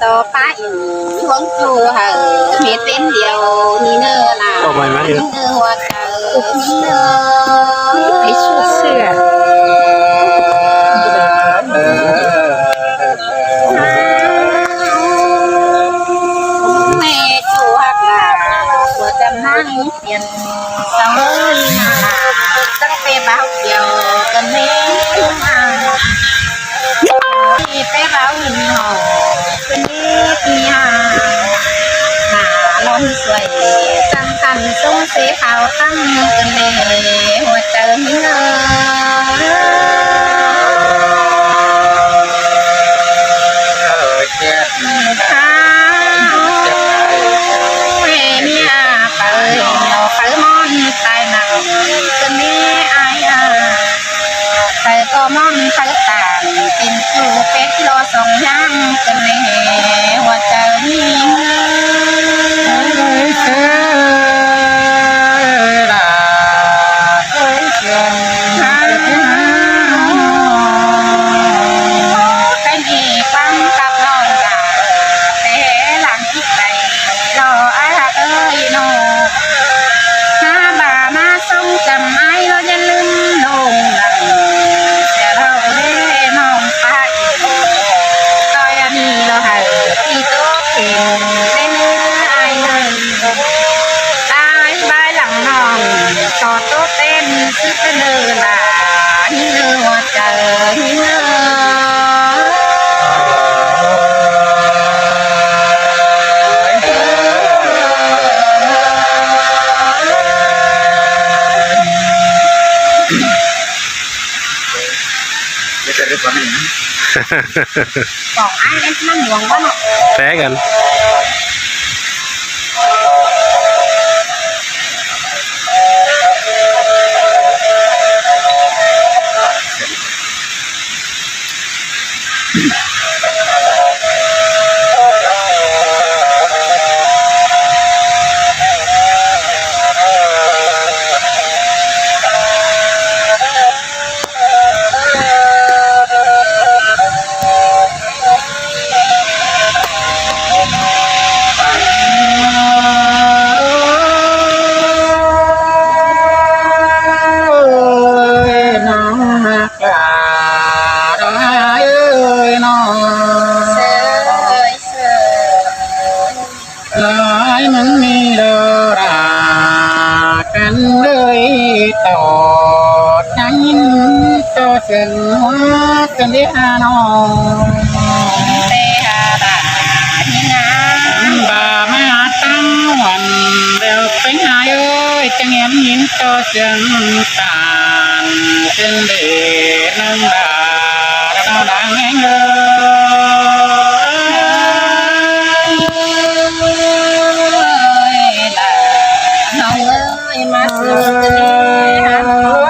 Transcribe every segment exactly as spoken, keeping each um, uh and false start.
tó pá ỉn huống chu hảư mết pên điêu ni nơ nả. Ơ, mai mai điêu. Ni nơ hua chaư ni nơ. Ê, sửa sửa. Mê chu hạc lả, hua chăm hăng. Tiên sau ơi mà, chắc pê báo kiều cần mê hương à. Pê báo hình hổ, cần mê kỳ hà. Mà lòng xuôi, trăm căn sống sẽ pháo tăng, cần mê hua trời hình à. Chết. À, ôi, nia, pơi, nó pơi mon tai nắng, cơn mê ai à. Pơi có mon pơi tàn, tin chu pết lo sông yang, cơn mê hua trời mi. Ôi, xưa là, ôi, trường. À, cái gì quan tâm lo là, thế làm chi Lo ai hạc ơi nó. Há bà má sống chăm ai lo nhân lưng nông lặng. Sẽ lo lê mong phải. Coi ăn lo hài. Đi tốt kì. Lê ai ơi. Ai bái lặng nòng. Tỏ tốt tên. Sư tư nơ là. Hí ngơ. Ơ, té căn. Ơi, nó. Lai mưng mi đô ra, căn đơi tỏ trắng tô sương hoa cơn đĩa hà nội. Tê hà bà, bà má tăng hoàn đều tính hai ơi, chẳng em nhìn tô sương tàn, cơn đĩa nâng bà, nó đang nghe ngơi. Nòng ơi, má sương tê hà nội.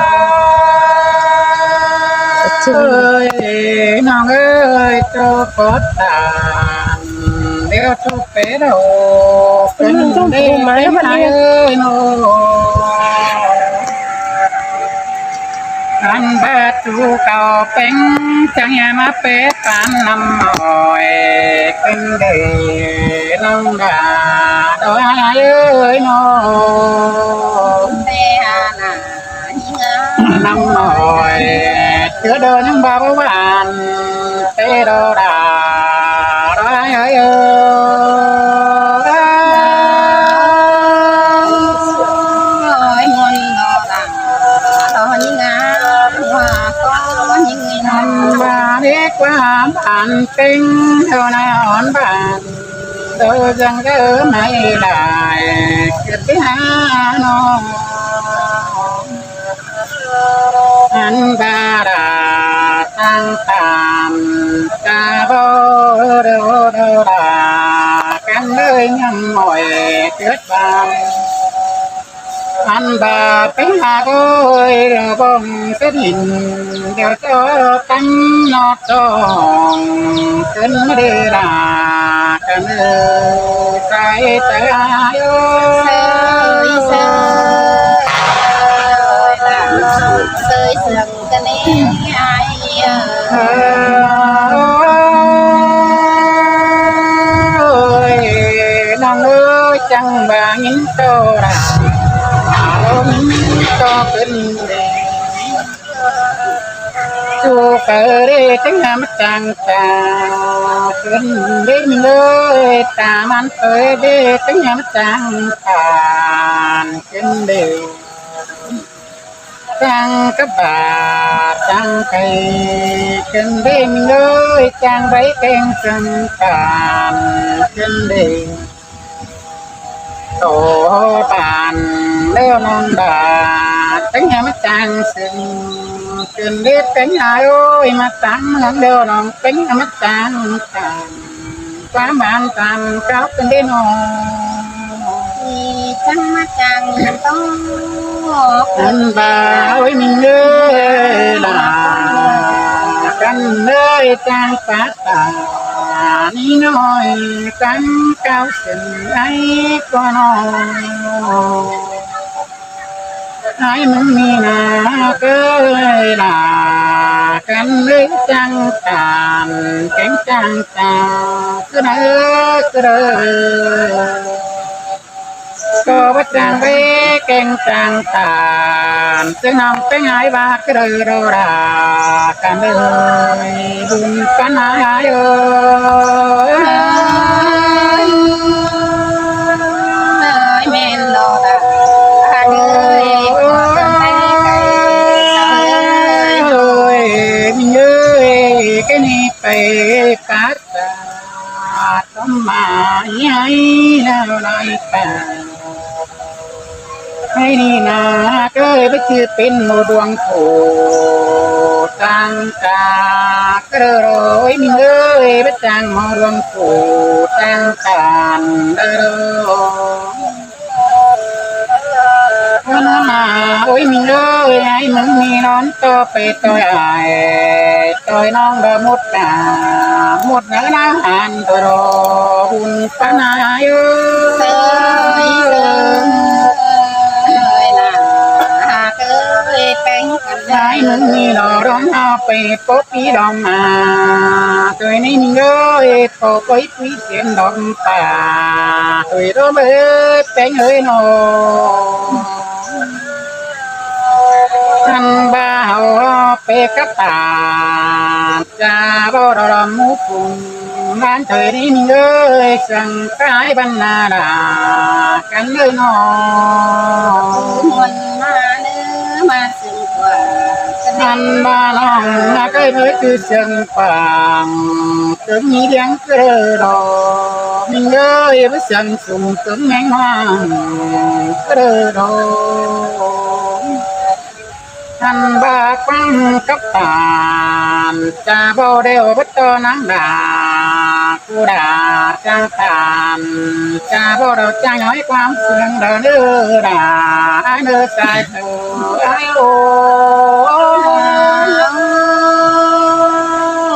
Ơi, nòng ơi, cho có tàn, đeo cho pé đầu, cơn đĩa má ơi, nó. Ăn ba tu cao peng, chẳng nhà má pé pán năm mỏi, cơn đĩa lòng đà, đó ơi nó. Năm mỏi, chứa đôi những bao bàn, tê đô đà, đó ơi ơi. Ôi, muôn lo lắng. Lo những ngã hoa có những người năm và đi qua bản kinh đâu nào bản đâu dần gỡ mày lại cứ tí hà nó ăn ba đà tăng tam ta bô đô đô đà căn nơi nhằm mỏi tuyệt vời. Ăn ba pé hà ơi, bông sét hin, đeo cho tánh nó trong, cơn đê là, cơn đê sai ta ơi. Sơi, sơi, sơi, sơi, cơn đê ai ơi. chắng ꞌva ꞌnghín ꞌto đa, ꞌnghín ꞌto ꞌcứn đê. ꞌChu ꞌcọ đê ꞌtếng ꞌmá chắng ta, ꞌcứn đê ꞌmí ꞌlới, ta ꞌmắn ꞌtoi đê ꞌtếng ꞌmá chắng ta, ꞌcứn đê. Chắng cắp ꞌva chắng cay, ꞌcứn đê ꞌmí ꞌlới, chắng vảy kéng chắng tan, ꞌcứn đê. Tổ bản ꞌlẹo ꞌnọng đa, ꞌtếng ꞌmá chắng sưng, ꞌcứn đê ꞌtếng ải ơi, ꞌmá chắng ꞌmướng ꞌlẹo ꞌnọng ꞌtếng ꞌmá chắng tan. Khóa bản tan cáo ꞌcứn đê ꞌnọng. Chắng ꞌmá chắng ꞌto. ꞌCứn ꞌva ôi ꞌmí ꞌlới đa, ꞌcắn ꞌlới chắng pát ta, ꞌnị ꞌnọi chắng cáo sưng ải ꞌcọ ꞌnọng. Ải ꞌmướng ꞌmí ꞌna ꞌcới đa, ꞌcắn ꞌlới chắng tan, kéng chắng tan, ꞌcứ đaư, ꞌcứ đaư. ꞌCọ báu chắng vảy kéng chắng tan, ꞌsướng ꞌnọng ꞌpéng ải ꞌva ꞌcứ đaư đo đa, ꞌcắn ꞌlới, bun ꞌcắn ải ơi. Ôi, ꞌmen đo đa, ꞌcắn ꞌlới, ôi, ꞌcắn ꞌlới, ôi, ꞌmí ꞌlới, cái này phải cắt ra, tóm mà nhảy nào lại phải. Hay đi nà ꞌcới báu chứ pên một đuông phủ tăng ta, ꞌcứ đaư đo ôi ꞌmí ꞌlới, báu chắng một đuông phủ tăng tan đaư đo. Ôi ꞌmí ꞌlới, ải ꞌmướng ꞌmí ꞌnón ꞌto pay ꞌtoi ải, ꞌtoi ꞌnọng đa mốt đa, mốt đa ꞌna hăn ꞌtoi đo, bun ꞌcắn ải ơi. Ôi, ôi, ôi, ꞌna, hák ơi, ꞌpéng ꞌcắn ải ꞌmướng ꞌmí đo, đón hao pay pốp pí đom a, ꞌtoi ꞌnị ꞌmí ꞌlới, pốp pay pí siên đom pá, ꞌtoi đom ơi, ꞌpéng ơi ꞌnọ. Ăn ba hảư pay cắp ta, ꞌchạ báu đo đom ꞌmú phung, ꞌmắn ꞌtoi ꞌnị ꞌmí ꞌlới, sương cai băn na đa, ꞌcắn ꞌlới ꞌnọ. Muôn ꞌmá ꞌnớ ꞌmá sương quảng, ăn ba ꞌnọng ꞌna ꞌcới ꞌmới ꞌchư sương quảng, ꞌcứng ꞌmí ꞌliếng ꞌcứ đaư đo, ꞌmí ꞌlới báu sương sung ꞌcứng ꞌmén ꞌhoang ꞌcứ đaư đo. Ăn ba quảng cắp tan, ꞌchạ báu đeo báu ꞌto nắng đa, ꞌcú đa chắng tan, ꞌchạ báu đo chắng ói quảng sương đaư ꞌnớ đa, ải ꞌnớ sai ꞌtô, ải ơi.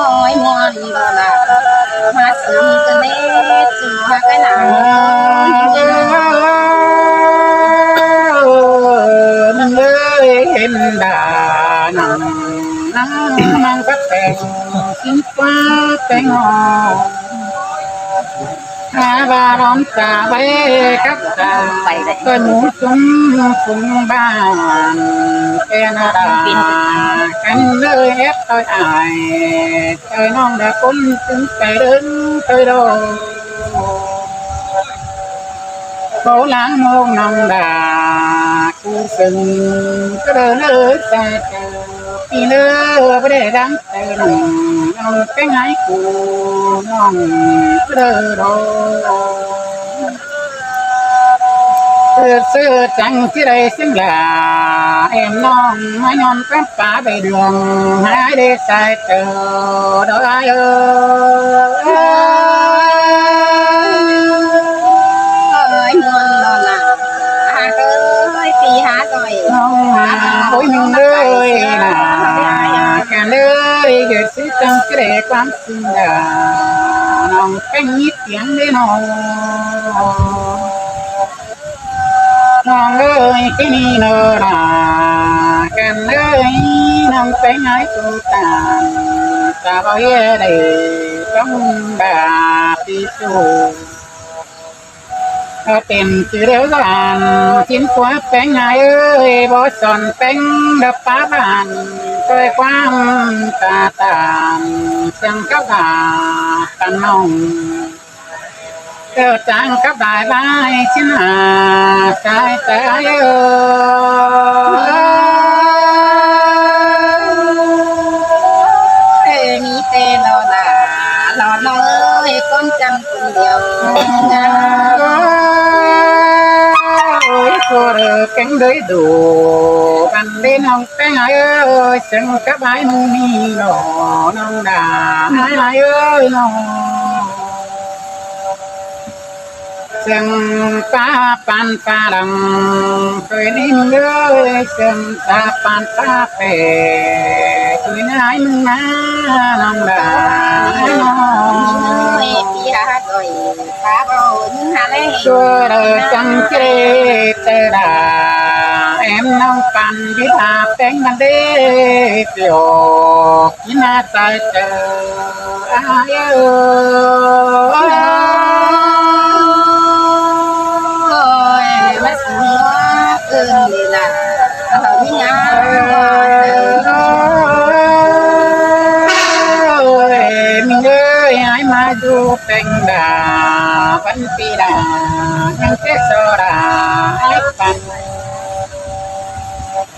Ôi, muôn đo đa, ꞌmá sương ꞌcứ ꞌnị, ꞌchư hák ải ꞌna. Ôi, ꞌmướng ơi, hên đa ꞌnăng, ꞌnăng, ꞌnăng cắp ꞌpéng, sính ꞌquá ꞌpéng ꞌnọ. Hák ba đón ta báu cắp ta, ꞌtoi ꞌmú sung phung bản, ken đa, ꞌcắn ꞌlới ép ꞌtoi ải, ꞌtoi ꞌnọng đa ꞌcốn tứm pay đớn ꞌtoi đo. Báu lăng ꞌmướng ꞌnọng đa, ꞌcú sương ꞌcứ đaư ꞌnớ sai ꞌtô, ꞌpi ꞌnớ báu đảy lăng ꞌtoi ꞌnọng, ꞌnọng ꞌpéng ải ꞌcú ꞌnọng ꞌcứ đaư đo. ꞌSứ ꞌchư chắng ꞌchí đảy sương đa, êm ꞌnọng ꞌmá ꞌnhọn cắp pá pay đường, ải đảy sai ꞌtô, đo ải ơi. Ôi, muôn đo đa, hák ơi, ꞌpi hák ơi. ꞌNọng ꞌna, ôi, ꞌmướng ơi ꞌna, ꞌcắn ơi, ꞌcứ ꞌsứ chắng ꞌchí đảy quảng sương đa, ꞌnọng ꞌpéng ꞌnị ꞌtiếng đé ꞌnọng. ꞌNọng ơi, ꞌcứ ꞌnị ꞌnớ đa, ꞌcắn ơi, ꞌnọng ꞌpéng ải ꞌcú tan, ꞌchạ báu ꞌdệt đảy tóng đa ꞌpi ꞌchư. Có tên chữ đéo dọn, chín của Péng ải ơi, bố son Péng đập phá bản, tôi quang tà tàn, sương khắp đà, tàn nông. Kêu tráng khắp đài lai, chín hà, sai trái ơi. Ê, mi tê lo là, lo lo ơi, con chăm cùng điều. Ôi, cô đờ cánh đới đủ, ăn đến ông Péng ải ơi, sưng khắp ải mưng mi lo, nông đà, ải ải ơi, lo. Sưng pá pán pá đăng, tôi nín ơi, sưng pá pán pá phê, tôi nái mưng ná, nông đà, ải lo. Sua đờ chăng chê tơ đà, em nông păn bít hà Péng bắn đê, kiểu kín hà sai tơ, ai ơi. Ôi, bác sĩ nó ơn đi là, ở Mỹ An. Ôi, mình ơi, ai mà du Péng đà, bắn pi đà, nắng chết so đà, ái păn.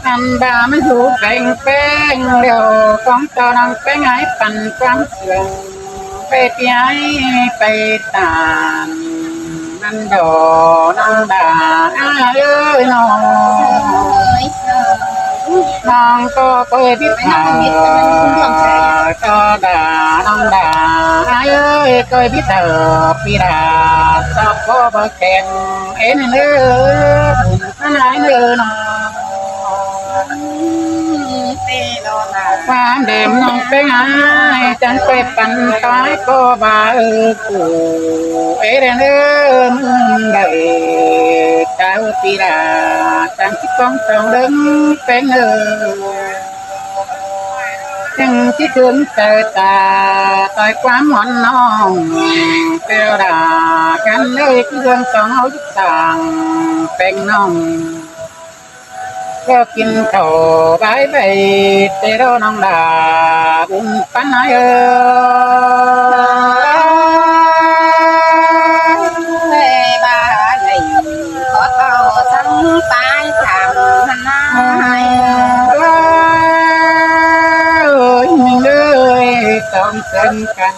Ăn đà mới du Péng Péng, điều con cho nông Péng ái păn quang sương. Pe pi ái pe tàn, ăn đỏ nông đà, ai ơi nông. Nông có coi biết thở, cho đà nông đà, ai ơi coi biết thở, pi đà, cho có bơ kèn, ế nên ơi, ăn ai nơi nông. Pán đêm nông Péng ải, chăng quay păn tói cô bà ư củ, ế đen ơ mưng đẩy, cháu pi đà, chăng chít con tông đớng Péng ơi. Chăng chít thương trời tà, tôi quá món nông, kêu đà, gắn lơi cứ gương tông áo dứt sàng, Péng nông. Có kín khảu bái bày, tê đô nông đà, bún pán ải ơi. Ê, ba lầy, có tàu sắm bái thảm hăn ải. Ơi, mình ơi, tóm sân căn.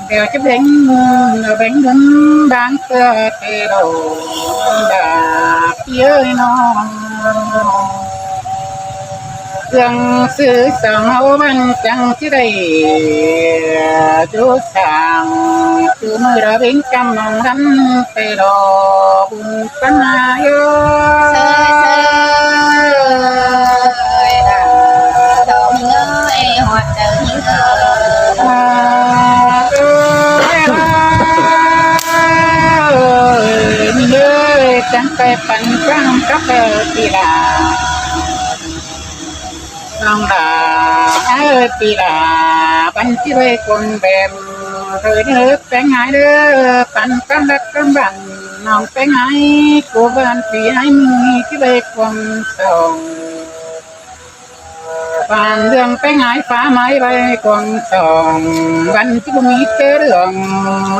Đèo chấp đánh, đèo đánh đốn đáng tơ tê đầu đà ơi nó. Dòng sư sòng hậu văn chẳng chứ đầy chú sàng, chú mưa đó bính căm mong rắn tê đồ bùn sân ai ơi. Ơi, đà, đà, đà, đà, đà, đà, đà, đà, đà, đà, đà, đà, đà, ơi, chăng pe păn quang cắp ơi pi đà. Nông đà, ơi pi đà, păn chít ơi cuông bem, rồi nước Péng ải đơ, păn cắp đắc cắp bản, nông Péng ải, cô bản pi ải mưng chít ơi cuông sông. Pán đường Péng ải phá máy bay cuông sông, văn chứ không ít tê đường,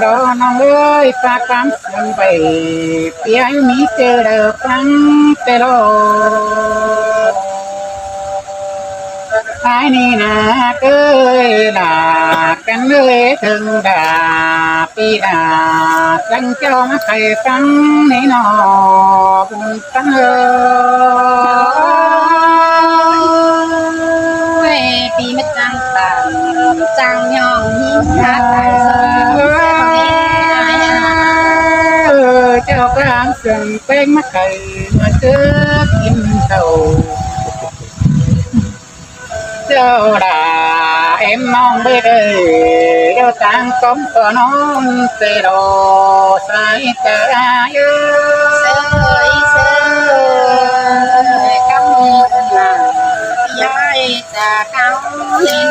đó nông ơi, phá cám sông bay, pi ải mít tê đờ phăng tê lô. Ải ni nà ơi là căn ơi thương đà, pi đà, căn châu mắc thầy phăng ni nọ, bùn Căn ơi, pi mết căng tàng, căng nhong nhính hát tài sông, ơ, chào căng sông Péng mắc thầy mà trước kim tàu. Chào đà em mong bê bê, đô tang cống có non tê đô sai tờ ai ơi. Sơi, sơi, cắm là yai ta cao lên.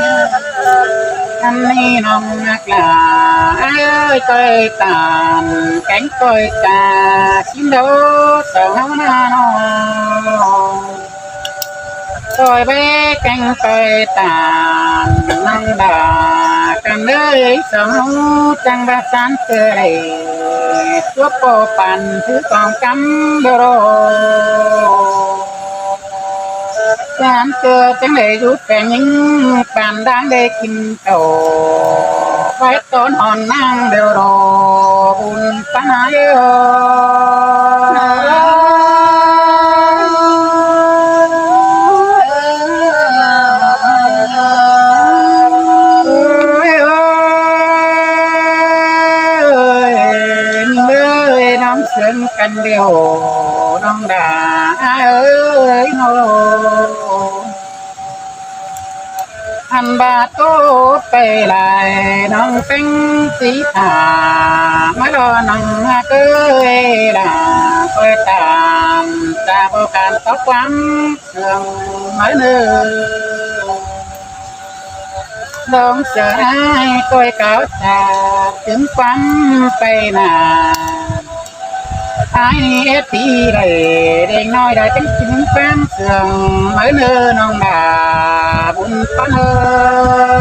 Ăn ꞌnị ꞌnọng ꞌnặc lả, ơi ꞌcoi ꞌtan, kéng ꞌcoi ta, ꞌchí đô song ꞌháu ꞌna ꞌnọng. ꞌCoi ꞌvạy kéng ꞌcoi ꞌtan, ꞌnọng đa, căn ới song ꞌháu chắng ꞌva ꞌsán ꞌtưa đảy, ꞌsúa ꞌpo păn thứ tong cắm đô đô. ꞌSán ꞌtưa chắng đảy dú phen ꞌnhính, păn đang đảy kin cảu, ꞌvạy tón hòn ꞌnáng đêu đô, bun ꞌpắn ꞌnị ꞌlẹo. Ơi, ơi, ơi, ꞌnọng sương căn đêu, ꞌnọng đa, ơi, ơi, ꞌnọng. Ăn ꞌva ꞌtố pay lai ꞌnọng ꞌpéng sí thả, ꞌmá lo ꞌnọng ꞌnặc ới đa, ꞌcoi ꞌtan, ta ꞌpo căn tó ꞌquám sương ꞌmá ꞌnơ. Đong sơ ai ꞌcoi cáo ta, chứng ꞌquám pay nả. Ai ꞌnị ết tí đảy, đeng ꞌnọi đa chắng chứng ꞌquám sương, ꞌmá ꞌnơ ꞌnọng đa, bun ꞌpắn ꞌnơ.